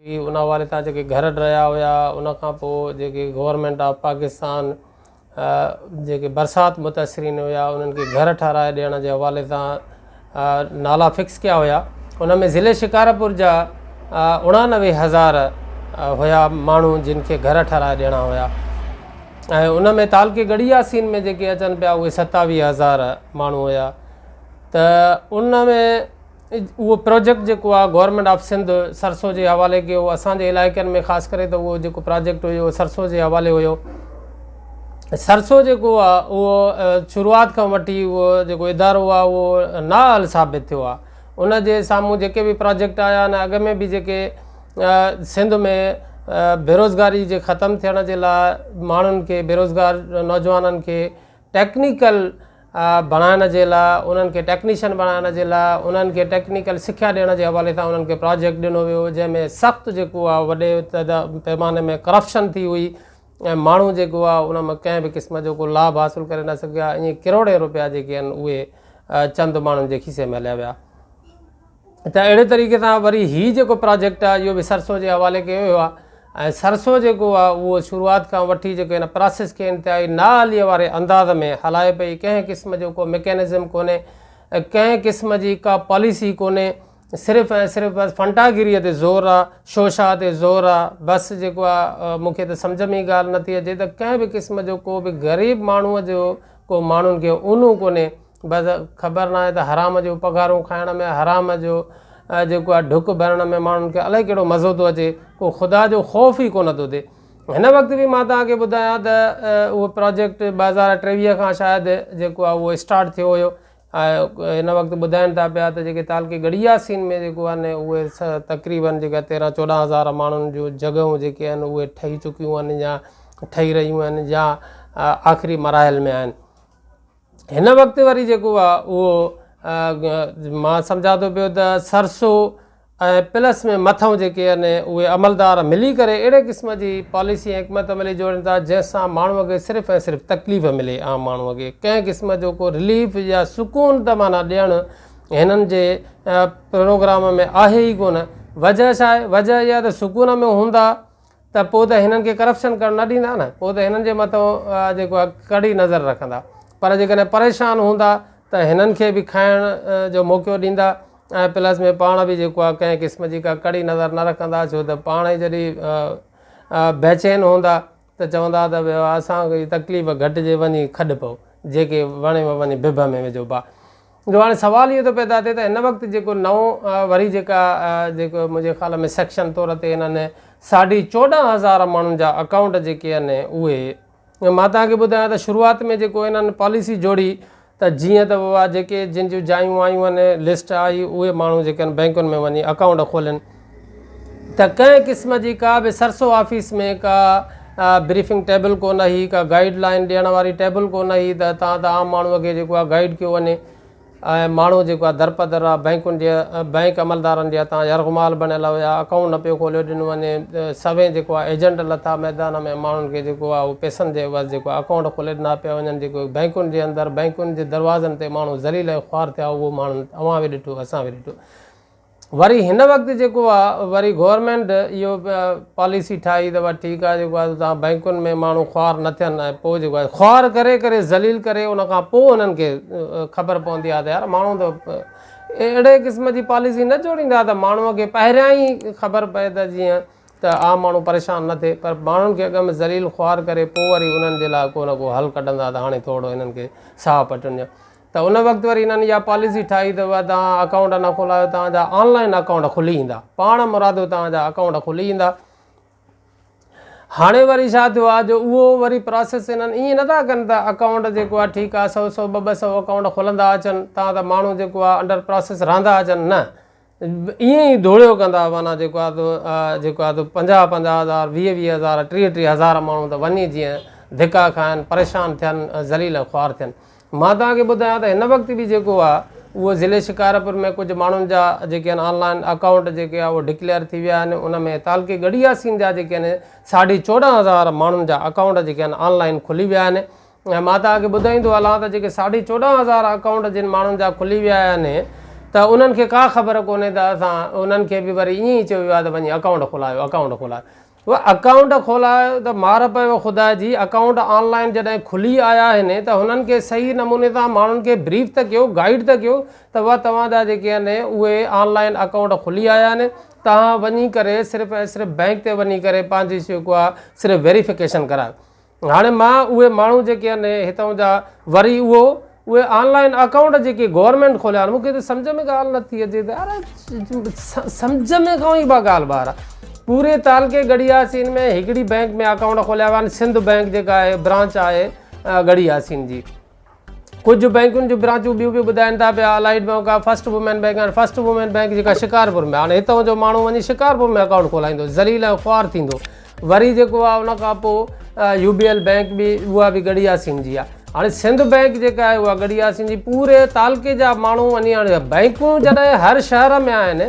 هئي ان حوالي سان جيڪي گهر ڊهيا هيا ان کان پوء جيڪي گورنمينٽ آف پاڪستان جيڪي برسات متاثرين هيا انهن کي گهر ٺهرائي ڏيڻ جي حوالي سان نالا فڪس ڪيا هيا ان ۾ ضلعي شڪارپور جا 89 هزار هيا ماڻهو جن کي گهر ٺهرائي ڏيڻا هيا ۽ ان ۾ تعلقي ڳڙهي ياسين ۾ جيڪي اچن پيا اهي 27 هزار ماڻهو هيا ته ان ۾ اهو پراجيڪٽ جيڪو آهي گورنمينٽ آف سنڌ سرسو جي حوالي ڪيو اسان جي علائقن ۾ خاص ڪري ته اهو جيڪو پراجيڪٽ هيو سرسو جي حوالي هيو سرسو جيڪو آهي اهو شروعات کان وٺي اهو جيڪو ادارو آهي اهو نااهل ثابت ٿيو آهي ان جي سامهون جيڪي به پراجيڪٽ آيا آهن اڳ ۾ به جيڪي سنڌ ۾ بيروزگاري جي ختم ٿيڻ جي لاء ماڻهن کي بيروزگار نوجوانن کي ٽيڪنيڪل بڻائڻ جي لاء انهن کي ٽيڪنيشن بڻائڻ جي لاء انهن کي ٽيڪنيڪل سکيا ڏيڻ جي حوالي سان انهن کي پراجيڪٽ ڏنو ويو جنهن ۾ سخت جيڪو آهي وڏي پيماني ۾ ڪرپشن ٿي هئي ۽ ماڻهو جيڪو آهي ان مان ڪنهن به قسم جو ڪو لاڀ حاصل ڪري نه سگهيا ائين ڪروڙين روپيا جيڪي آهن اهي چند ماڻهن جي کيسي ۾ هليا ويا. ته اهڙي طريقي سان وري هي جيڪو پراجيڪٽ آهي اهو به سرسو جي حوالي ڪيو ويو آهي ۽ سرسو جيڪو آهي اهو شروعات کان وٺي جيڪو هن پراسيس کي انتهائي نااهليء واري انداز ۾ هلائي پئي ڪنهن قسم جو ڪو ميڪينزم ڪونهي ۽ ڪنهن قسم جي ڪا پاليسي ڪونهي صرف ۽ صرف بس فنٽاگيريء تي زور آهي شوشا تي زور آهي بس جيڪو آهي مون کي ته سمجهه ۾ ئي ڳالهه نٿي اچي ته ڪنهن به قسم جو ڪو به غريب ماڻهوء جو ڪو ماڻهن کي اونو ڪونهي بس خبر ناهي ته حرام جون پگهارون کائڻ ۾ حرام جو جيڪو آهي ڍڪ ڀرڻ ۾ ماڻهن کي الائي ڪهڙو مزو ٿو اچي ڪو خدا جو خوف ئي ڪونه ٿو ٿئي هن وقت به مان توهان کي ٻڌايان ته اهو پراجيڪٽ 2023 کان شايد جيڪو آهي اهو اسٽارٽ ٿيو هيو ۽ هن وقت ٻڌائين ٿا پيا ته جيڪي تعلقي ڳڙهي ياسين ۾ جيڪو آهن اهي تقريبن جيڪا 13 14 هزار ماڻهن جون جڳهون جيڪي آهن اهي ٺهي چڪيون آهن يا ٺهي رهيون آهن يا آخري مراحل ۾ آهن هن وقت وري جيڪو آ اهو مان سمجهان ٿو پيو ته سرسو ۽ پلس ۾ مٿئون جيڪي آهن اهي عملدار ملي ڪري اهڙي قسم جي پاليسي ۽ حڪمت عملي جوڙين ٿا جنهن سان ماڻهو کي صرف ۽ صرف تڪليف ملي عام ماڻهو کي ڪنهن قسم جو ڪو رليف يا سڪون ته معنيٰ ڏيڻ هنن جي پروگرام ۾ آهي ئي ڪونه وجه ڇا آهي وجه اها ته سڪون ۾ هوندا ته پوء ته هنن کي ڪرپشن ڪرڻ نه ڏيندا نه، پوء ته هنن جي مٿان جيڪو آهي ڪڙي نظر رکندا، پر جيڪڏهن پريشان هوندا ته هنن کي به کائڻ جو موقعو ڏيندا ۽ پلس ۾ پاڻ به جيڪو آهي ڪنهن قسم جي ڪا ڪڙي نظر نه رکندا ڇو ته پاڻ ئي جڏهن بيچين هوندا ته چوندا ته اسان کي تڪليف گهٽجي وڃي کڏ پئو جيڪي وڻيو وڃي ڀڀ ۾ وجهو با. جو هاڻي سوال اهو ٿو پيدا ٿئي ته هن وقت جيڪو نئون وري جيڪا جيڪو منهنجي خيال ۾ سيڪشن طور تي هنن ساڍي 14 هزار ماڻهن جا اڪائونٽ جيڪي آهن اهي مان توهان کي ٻڌايان ته شروعات ۾ جيڪو هنن پاليسي جوڙي ته جيئن ته بابا جيڪي جن جون جايون آيون آهن لسٽ آئي اهي ماڻهو جيڪي آهن بئنڪن ۾ وڃي اڪائونٽ کولين ته ڪنهن قسم جي ڪا به سرسو آفيس ۾ ڪا بريفنگ ٽيبل ڪو نه هئي ڪا گائيڊ لائين ڏيڻ واري ٽيبل ڪو نه هئي ته تان ته عام ماڻهو کي جيڪو آهي گائيڊ ڪيو وڃي ۽ ماڻهو جيڪو آهي درپدر آهي بئنڪن جي بئنڪ عملدارن جي هٿان يرغمال بڻيل هيا اڪائونٽ نه پيو کوليو ڏنو وڃي سوين جيڪو آهي ايجنٽ لٿا ميدان ۾ ماڻهن کي جيڪو آهي اهو پئسن جي عوض جيڪو آهي اڪائونٽ کولي ڏنا پيا وڃن جيڪو بئنڪن جي اندر بئنڪن جي دروازن تي ماڻهو ذليل ۽ خوار ٿيا اهو ماڻهن اوهان به ڏٺو اسان به ڏٺو وري هن وقت جيڪو آ وري گورنمينٽ اهو پاليسي ٺاهي ته بس ٺيڪ آ جيڪو آ توهان بئنڪن ۾ ماڻهو خوار نه ٿين ۽ پوء جيڪو آ خوار ڪري ڪري ذليل ڪري ان کان پوء انهن کي خبر پوندي آ ته يار ماڻهو ته اهڙي قسم جي پاليسي نه جوڙيندا ته ماڻهو کي پهريان ئي خبر پئي ته جيئن ته عام ماڻهو پريشان نه ٿئي پر ماڻهن کي اڳ ۾ ذليل خوار ڪري پوء وري انهن جي لاء ڪو نه ڪو حل ڪڍندا ته هاڻي ٿورو انهن کي ساهه پٽن ڏيو ته ان وقت وري انهن اها پاليسي ٺاهي ته اها توهان اڪائونٽ نه کولايو توهان جا آن لائن اڪائونٽ کلي ايندا پاڻ مرادو توهان جا اڪائونٽ کلي ايندا هاڻي وري ڇا ٿيو آهي جو اهو وري پراسيس انهن ائين نٿا ڪن ته اڪائونٽ جيڪو آهي ٺيڪ آهي سو سو ٻه ٻه سو اڪائونٽ کلندا اچن تان ته ماڻهو جيڪو آهي انڊر پراسيس رهندا اچن نه ائين ئي ڌوڙيو ڪندا معنيٰ جيڪو آهي سو جيڪو آهي سو 50 50 هزار 20 20 هزار 30 30 هزار ماڻهو ته وڃي جيئن ڌڪا کائن پريشان ٿين ذليل ۽ خوار ٿين. مان توهان کي ٻڌايان ته هن وقت به جيڪو آهي اهو ضلعي شڪارپور ۾ ڪجهه ماڻهن جا جيڪي آهن آن لائن اڪائونٽ جيڪي آهي اهو ڊڪليئر ٿي ويا آهن ان ۾ تعلقي ڳڙهي ياسين جا جيڪي آهن ساڍي 14 هزار ماڻهن جا اڪائونٽ جيڪي آهن آن لائن کلي ويا آهن ۽ مان توهان کي ٻڌائيندو هلان ته جيڪي ساڍي 14 هزار اڪائونٽ جن ماڻهن جا کلي ويا آهن ته انهن کي ڪا خبر ڪونهي ته اسان انهن کي به وري ائين ئي چيو ويو آهي ته وڃي اڪائونٽ کولايو اڪائونٽ کولايو. اهو اڪائونٽ کولايو ته مار پيو خدا جي اڪائونٽ آن لائين جڏهن کلي آيا آهن ته هنن کي صحيح نموني سان ماڻهن کي بريف ته ڪيو گائيڊ ته ڪيو ته اها توهان جا جيڪي آهن اهي آن لائين اڪائونٽ کلي آيا آهن توهان وڃي ڪري صرف ۽ صرف بئنڪ تي وڃي ڪري پنهنجي جيڪو آهي صرف ويريفڪيشن ڪرايو. هاڻي مان اهي ماڻهو جيڪي آهن هتان جا وري اهو اهي آن لائن اڪائونٽ جيڪي گورنمينٽ کوليا آهن مونکي ته سمجهه ۾ ڳالهه نٿي اچي ته يار سمجهه ۾ کان ئي ڳالهه ٻاهر آهي پوري تعلقي ڳڙهي ياسين ۾ هڪڙي بئنڪ ۾ اڪائونٽ کوليا ويا آهن سنڌ بئنڪ جيڪا آهي برانچ آهي ڳڙهي ياسين جي ڪجهه بئنڪن جون برانچون ٻيون به ٻڌائين ٿا پيا الائيڊ بئنڪ آهي فرسٽ وومين بئنڪ آهي فرسٽ وومين بئنڪ جيڪا شڪارپور ۾ هاڻي هتان جو ماڻهو وڃي شڪارپور ۾ اڪائونٽ کولائيندو ذليل ۽ خوار ٿيندو وري جيڪو آهي ان کان پوء يو بي ايل بئنڪ به اها به ڳڙهي ياسين جي آهي هاڻي سنڌ بئنڪ جيڪا آهي اها ڳڙهي ياسين جي پوري تعلقي جا ماڻهو وڃي هاڻي بئنڪون جڏهن هر شهر ۾ آهن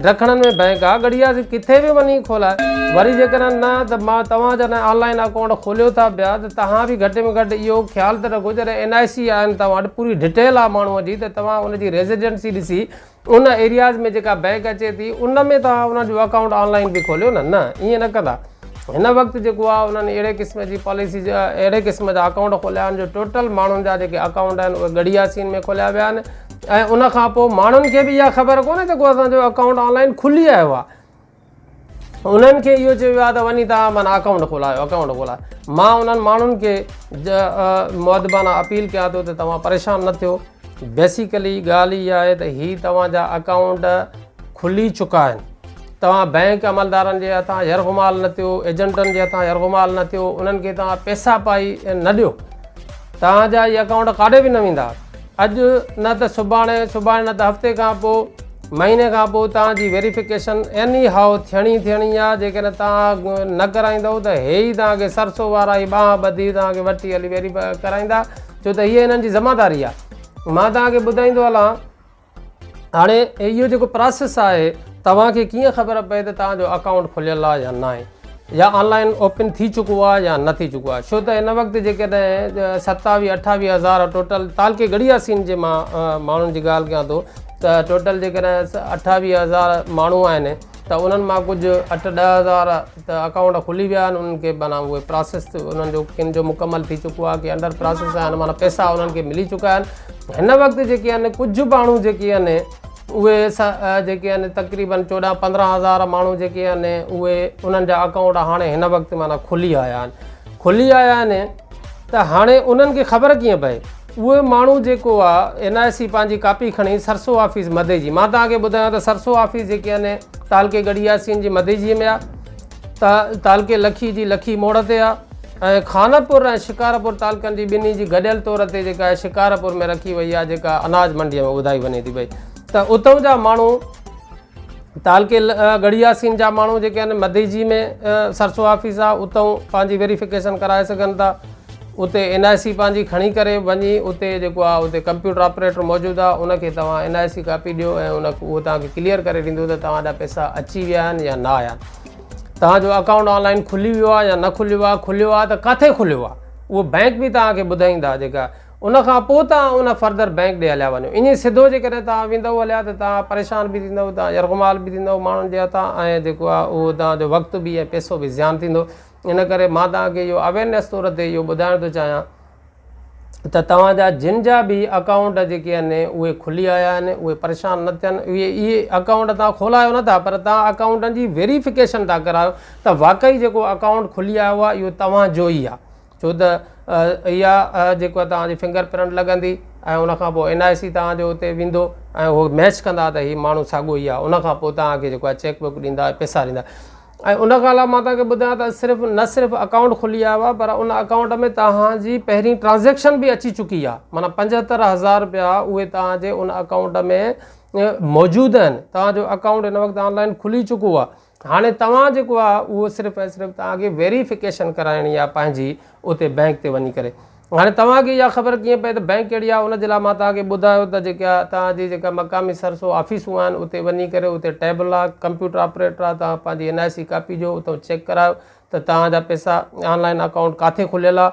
ڊکڻن ۾ بئنڪ آ ڳڙهي ياسين ڪٿي به وڃي کولائي وري جيڪڏهن نه ته مان توهان جڏهن آن لائن اڪائونٽ کوليو ٿا پيا ته توهان به گهٽ ۾ گهٽ اهو خيال ته رکو جڏهن اين آء سي آهن توهان وٽ پوري ڊٽيل آ ماڻهو جي ته توهان ان جي ريزيڊنسي ڏسي ان ايرياز ۾ جيڪا بئنڪ اچي ٿي ان ۾ توهان ان جو اڪائونٽ آن لائن به کوليو نه نه ائين نه ڪندا هن وقت جيڪو آ انهن اهڙي قسم جي پاليسي اهڙي قسم جا اڪائونٽ کوليا آهن جو ٽوٽل ماڻهن جا جيڪي اڪائونٽ آهن اهي ڳڙهي ياسين ۾ کوليا ويا آهن ۽ ان کان پوء ماڻهن کي به اها خبر ڪونهي ته ڪو اسان جو اڪائونٽ آن لائن کلي آيو آهي انهن کي اهو چيو ويو آهي ته وڃي توهان معنيٰ اڪائونٽ کولايو اڪائونٽ کولايو مان انهن ماڻهن کي مؤدبانه اپيل ڪيان ٿو ته توهان پريشان نه ٿيو بيسيڪلي ڳالهه اها آهي ته هي توهان جا اڪائونٽ کلي چڪا آهن توهان بئنڪ عملدارن جي هٿان يرغمال نه ٿيو ايجنٽن جي هٿان يرغمال نه ٿيو انهن کي توهان پيسا پائي نه ڏيو توهان جا اهي اڪائونٽ ڪاڏي به نه ويندا اڄ نه ته سڀاڻي، سڀاڻي نه ته هفتي کان پوء، مهيني کان پوء توهان جي ويريفڪيشن ايني هائو ٿيڻي ئي ٿيڻي آهي، جيڪڏهن توهان نه ڪرائيندؤ ته هي ئي توهان کي سرسو وارا هي ٻانهن ٻڌي توهان کي وٺي هلي ويريفائي ڪرائيندا، ڇو ته هيء هنن جي ذميداري آهي. مان توهان کي ٻڌائيندو هلان. هاڻي اهو جيڪو پراسيس آهي توهان کي ڪيئن خبر پئي ته توهان جو اڪائونٽ کليل آهي يا ناهي يا آن لائن اوپن ٿي چڪو آهي يا نه ٿي چڪو آهي ڇو ته هن وقت جيڪڏهن ستاويهه اٺاويهه هزار ٽوٽل تعلقي ڳڙهي ياسين جي مان ماڻهن جي ڳالهه ڪيان ٿو ته ٽوٽل جيڪڏهن اٺاويهه هزار ماڻهو آهن ته انهن مان ڪجهه اٺ ڏهه هزار ته اڪائونٽ کلي ويا آهن انهن کي معنيٰ اهي پراسيس انهن جو ڪن جو مڪمل ٿي چڪو آهي ڪي انڊر پراسيس آهن معنيٰ پئسا انهن کي ملي چڪا آهن هن وقت جيڪي آهن ڪجهه ماڻهو جيڪي آهن اهي جيڪي آهن تقريبن چوڏهن پندرهن هزار ماڻهو جيڪي آهن اهي انهن جا اڪائونٽ هاڻي هن وقت معنيٰ کلي آيا آهن کلي آيا آهن ته هاڻي انهن کي خبر ڪيئن پئي؟ اهي ماڻهو جيڪو آ اين آء سي پنهنجي ڪاپي کڻي سرسو آفيس مديجي مان توهان کي ٻڌايان ته سرسو آفيس جيڪي آهن تعلقي ڳڙهي ياسين جي مديجي ۾ آ ته تعلقي لکي جي لکي موڙ تي آ ۽ خانپور ۽ شڪارپور تعلقن جي ٻنهي جي گڏيل طور تي جيڪا آهي شڪارپور ۾ رکي وئي آ جيڪا اناج منڊي ۾ ٻڌائي وڃي ٿي پئي ته اتان جا ماڻهو تعلقي ڳڙهي ياسين جا ماڻهو جيڪي آهن مديجي ۾ سرسو آفيس آهي اتان پنهنجي ويريفڪيشن ڪرائي سگهن ٿا اتي اين آء سي پنهنجي کڻي ڪري وڃي اتي جيڪو آهي اتي ڪمپيوٽر آپريٽر موجود آهي ان کي توهان اين آء سي ڪاپي ڏيو ۽ ان اهو توهان کي ڪليئر ڪري ڏيندو ته توهان جا پئسا اچي ويا آهن يا نه آيا آهن توهان جو اڪائونٽ آن لائن کلي ويو آهي يا نه کليو آهي کليو آهي ته ڪاٿي کليو آهي اهو بئنڪ به توهان کي ٻڌائيندا جيڪا ان کان پوء توهان ان فردر بئنڪ ڏي هليا وڃو. ائين سڌو جيڪڏهن توهان ويندؤ هليا ته توهان پريشان به ٿيندؤ، توهان يرغمال به ٿيندؤ ماڻهن جي هٿان ۽ جيڪو آهي اهو توهان جو وقت به ۽ پئسو به زيان ٿيندو. ان ڪري مان توهان کي اهو اويرنيس طور تي اهو ٻڌائڻ ٿو چاهيان ته توهان جا جن جا به اڪائونٽ جيڪي آهن اهي کلي آيا آهن اهي پريشان نه ٿين اهي اهي اڪائونٽ توهان کولايو نه ٿا پر توهان اڪائونٽن جي ويريفڪيشن ٿا ڪرايو ته واقعي جيڪو اڪائونٽ کلي آيو آهي اهو توهان جو ئي آهي. ڇو ته اها جيڪو آهي توهان جي فنگر پرنٽ لڳندي ۽ ان کان پوء اين آء سي توهان جو اتي ويندو ۽ هو ميچ ڪندا ته هي ماڻهو ساڳيو ئي آهي ان کان پوء توهان کي جيڪو آهي چيڪ بڪ ڏيندا پئسا ڏيندا ۽ ان کان علاوه مان توهان کي ٻڌايان ته صرف نه صرف اڪائونٽ کلي آيو آهي پر ان اڪائونٽ ۾ توهان جي پهرين ٽرانزيڪشن به اچي چڪي آهي معنيٰ پنجهتر هزار رپيا اهي توهان جي ان اڪائونٽ ۾ موجود آهن توهان جو اڪائونٽ هن وقت آن لائن کلي چڪو آهي هاڻي توهان جيڪو آهي اهو صرف ۽ صرف توهان کي ويريفڪيشن ڪرائڻي آهي پنهنجي اتي بئنڪ تي وڃي ڪري هاڻي توهان کي اها خبر ڪيئن پئي ته بئنڪ ڪهڙي آهي ان جي لاء مان توهان کي ٻڌايو ته جيڪا توهان جي جيڪا مقامي سرسو آفيسون آهن اتي وڃي ڪري اتي ٽيبل آهي ڪمپيوٽر آپريٽر آهي توهان پنهنجي اين آء سي ڪاپي جو اتو چيڪ ڪرايو ته توهان جا پئسا آن لائن اڪائونٽ ڪاٿي کليل آهي.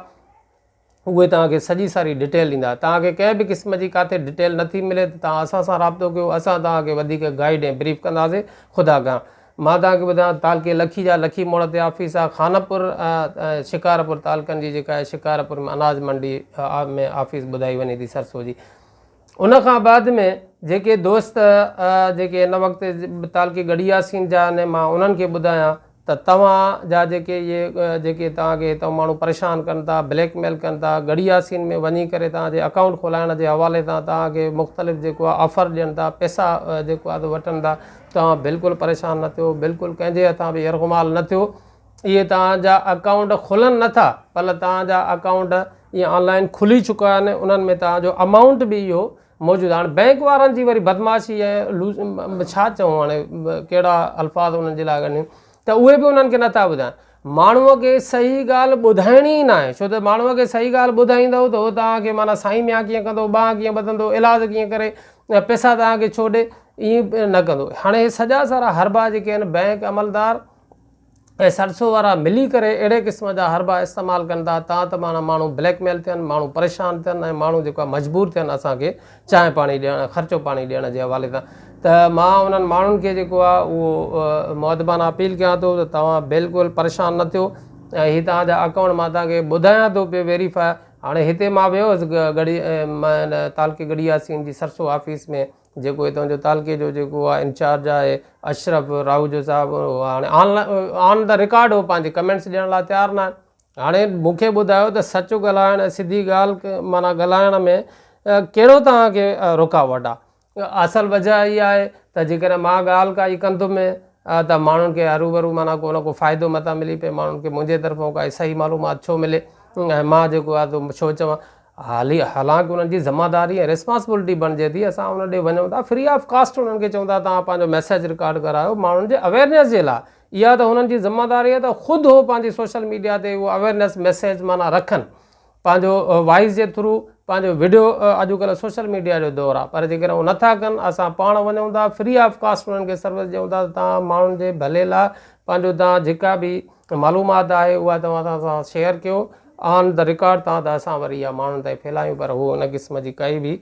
اهي توهان کي سڄي ساري ڊٽيل ڏيندا. توهان کي ڪنهن به قسم جي ڪاٿي ڊٽيل نه ٿي ملي ته توهان اسان سان رابطو ڪيو اسان توهان کي وڌيڪ گائيڊ ۽ بريف ڪنداسين. خدا ڪان مان توهان کي ٻڌايان تعلقي لکي جا لکي موڙ تي آفيس آهي خانپور ۽ شڪارپور تعلقن جي جيڪا آهي شڪارپور ۾ اناج منڊي ۾ آفيس ٻڌائي وڃي ٿي سرسو جي. ان کان بعد ۾ جيڪي دوست جيڪي هن وقت تعلقي ڳڙهي ياسين جا آهن مان انهن کي ٻڌايان ته توهان جا جيڪي اهي جيڪي توهان کي هتان ماڻهو پريشان ڪن ٿا بليڪ ميل ڪن ٿا ڳڙهي ياسين ۾ وڃي ڪري توهان جي اڪائونٽ کولائڻ جي حوالي سان توهان کي مختلف جيڪو آهي آفر ڏين ٿا پئسا جيڪو آهي وٺن ٿا توهان بلڪل پريشان نه ٿيو بلڪل ڪنهن جي هٿان به يرغمال نه ٿيو اهي توهان جا اڪائونٽ کلن نه ٿا پر توهان جا اڪائونٽ اهي آن لائن کلي چڪا آهن انهن ۾ توهان جو امائونٽ به اهو موجود آهي هاڻي بئنڪ وارن جي وري بدمعاشي ۽ ڇا چئون هاڻي ڪهڙا الفاظ انهن جي لاء ڳنڍيون ته اهي به انهن کي نٿا ٻڌائن ماڻهوء کي صحيح ڳالهه ٻڌائڻي ئي ناهي ڇو ته ماڻهوء کي صحيح ڳالهه ٻڌائيندؤ ته هو توهان کي معنيٰ سائين ميان ڪيئن ڪندو ٻانهن ڪيئن ٻڌندو ايلاز ڪيئن ڪري پئسا توهان کي ڇو ڏي ائين نه ڪندو هاڻي هي سڄا سارا حربا جيڪي آهن بئنڪ عملدار ۽ سرسو وارا ملي ڪري اهڙي قسم جا حربا استعمال ڪن ٿا تان ته معنيٰ ماڻهو بليڪ ميل ٿين، ماڻهو پريشان ٿين ۽ ماڻهو جيڪو آهي مجبور ٿين اسان کي چانهه پاڻي ڏيڻ خرچو پاڻي ڏيڻ جي حوالي سان ته مان انهن ماڻهن کي جيڪو آهي اهو مؤدبانه اپيل ڪيان ٿو ته توهان بلڪل پريشان نه ٿيو ۽ هي توهان جا اڪائونٽ مان توهان کي ٻڌايان ٿو پيو ويريفاء هاڻي هتي مان ويو هوس ڳڙهي تعلقي ڳڙهي ياسين جي سرسو آفيس ۾ جيڪو هتان جو تعلقي جو جيڪو آهي انچارج آهي اشرف راهوجو صاحب هاڻي آن آن the record هو پنهنجي ڪمينٽس ڏيڻ لاء تيار نه آهن هاڻي مون کي ٻڌايو ته سچ ڳالهائڻ ۽ سڌي ڳالهه معنيٰ ڳالهائڻ ۾ ڪهڙو توهان کي رڪاوٽ آهي اصل وجه اها آهي ته جيڪڏهن مان ڳالهه ڪائي ڪندم ته ماڻهن کي هروڀرو معنيٰ ڪو نه ڪو فائدو متان ملي پئي ماڻهن کي منهنجي طرفان ڪائي صحيح معلومات ڇو ملي ۽ مان جيڪو آهي سو ڇو چوان حالي حالانڪ انهن جي ذمه داري ۽ ريسپانسبلٽي بڻجي ٿي اسان ان ڏي وڃون ٿا فري آف ڪاسٽ انهن کي چئون ٿا توهان پنهنجو ميسيج رڪارڊ ڪرايو ماڻهن جي اويرنيس جي لاء اها ته هنن جي ذمه داري آهي ته خود هو پنهنجي سوشل ميڊيا تي اهو اويرنيس ميسيج معنيٰ رکن پنهنجو وائس جي ٿرو پنهنجو وڊيو اڄڪلهه سوشل ميڊيا جو دور آهي پر جيڪڏهن هو نٿا ڪن اسان پاڻ وڃون ٿا فري آف ڪاسٽ انهن کي سروس ڏيون ٿا ته توهان ماڻهن جي ڀلي لاء پنهنجو توهان جيڪا به معلومات آهي اها توهان اسان سان شيئر ڪيو آن the record تان ته اسان وري اها ماڻهن تائين ڦهلايون پر هو ان قسم جي ڪائي به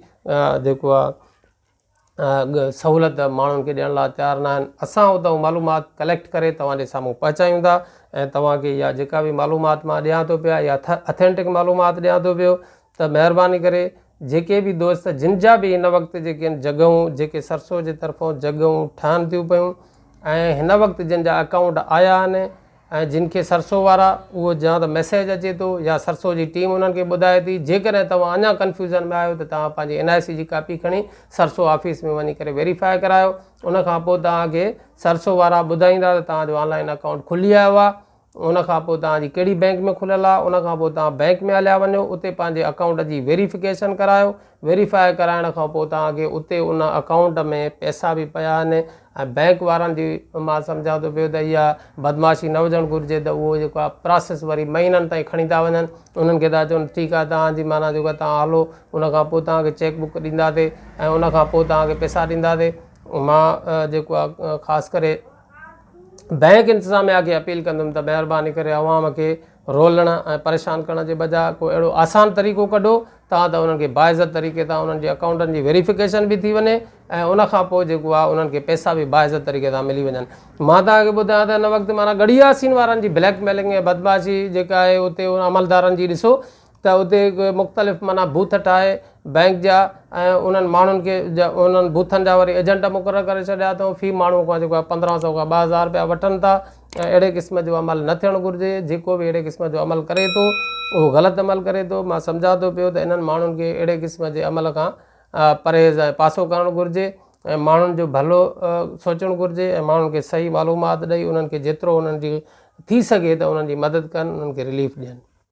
جيڪو آهي سهولت ماڻهن کي ڏيڻ لاء تيار نه آهن اسان اتان معلومات ڪليڪٽ ڪري توهان جي سامهون پهچايون ٿا ۽ توهان کي اها جيڪا به معلومات مان ڏيان ٿو پيا اها اٿينٽڪ معلومات ڏيان ٿو پيو ته مهرباني ڪري جيڪي به دوست جن جا به هن وقت جيڪي آهن جڳهون جيڪي سرسو جي طرفون جڳهون ٺهن ٿيون پيون ۽ هن وقت جن جا اڪائونٽ آيا آهن ۽ جن کي سرسو وارا اهو يا ته ميسيج اچي ٿو يا سرسو جي ٽيم انهن کي ٻڌائي ٿي جيڪڏهن توهان اڃا ڪنفيوزن ۾ آهيو ته توهان پنهنجي اين آء سي جي ڪاپي کڻي سرسو آفيس ۾ وڃي ڪري ويريفائي ڪرايو ان کان پوء توهان کي سرسو وارا ٻڌائيندا ته توهان جو آن لائن اڪائونٽ کلي آيو آهي ان کان پوء توهان جي ڪهڙي بئنڪ ۾ کليل آهي ان کان پوء توهان بئنڪ ۾ هليا وڃو اتي پنهنجي اڪائونٽ جي ويريفڪيشن ڪرايو ويريفائي ڪرائڻ کان پوء توهان کي اتي ان اڪائونٽ ۾ پئسا به پيا آهن ۽ بئنڪ وارن جي مان سمجهان ٿو پيو ته اها بدمعاشي نه هجڻ گهرجي ته اهو جيڪو آهي پراسيس وري مهينن تائين کڻي ٿا وڃن انهن کي ٿا چون ٺيڪ آهي توهان جي معنيٰ جيڪو آهي توهان هلو ان کان پوء توهان کي چيڪ بڪ ڏينداسي ۽ ان کان پوء توهان کي پئسا ڏينداسي مان جيڪو آهي خاص ڪري بئنڪ انتظاميا کي اپيل ڪندم ته مهرباني ڪري عوام کي رولڻ ۽ پريشان ڪرڻ جي بجاء ڪو اهڙو آسان طريقو ڪڍو تان ته انهن کي باعزت طريقي سان انهن جي اڪائونٽن جي ويريفڪيشن به ٿي وڃي ۽ ان کان پوء جيڪو آهي انهن کي پئسا به باعزت طريقي سان ملي وڃن. مان توهان کي ٻڌايان ته هن وقت معنيٰ ڳڙهي ياسين وارن جي بليڪ ميلنگ ۽ بدمعاشي جيڪا آهي اتي ان عملدارن جي ڏسو ته اتي مختلف معنيٰ بوٿ ٺاهي بئنڪ جا ۽ انهن ماڻهن کي انهن بوٿن جا وري ايجنٽ مقرر ڪري ڇڏيا اٿئون في ماڻهو کان جيڪو آهي 1500 کان 2000 رپيا وٺن ٿا ۽ اهڙي قسم جو عمل نه ٿيڻ گهرجي جيڪو به اهڙي قسم جو عمل ڪري ٿو اهو غلط عمل ڪري ٿو مان سمجهان ٿو پيو ته انهن ماڻهن کي اهڙي قسم جي عمل کان پرهيز ۽ پاسو ڪرڻ گهرجي ۽ ماڻهن جو ڀلو سوچڻ گهرجي ۽ ماڻهن کي صحيح معلومات ڏئي انهن کي جيترو انهن جي ٿي سگهي ته انهن جي مدد ڪن انهن کي رليف ڏين.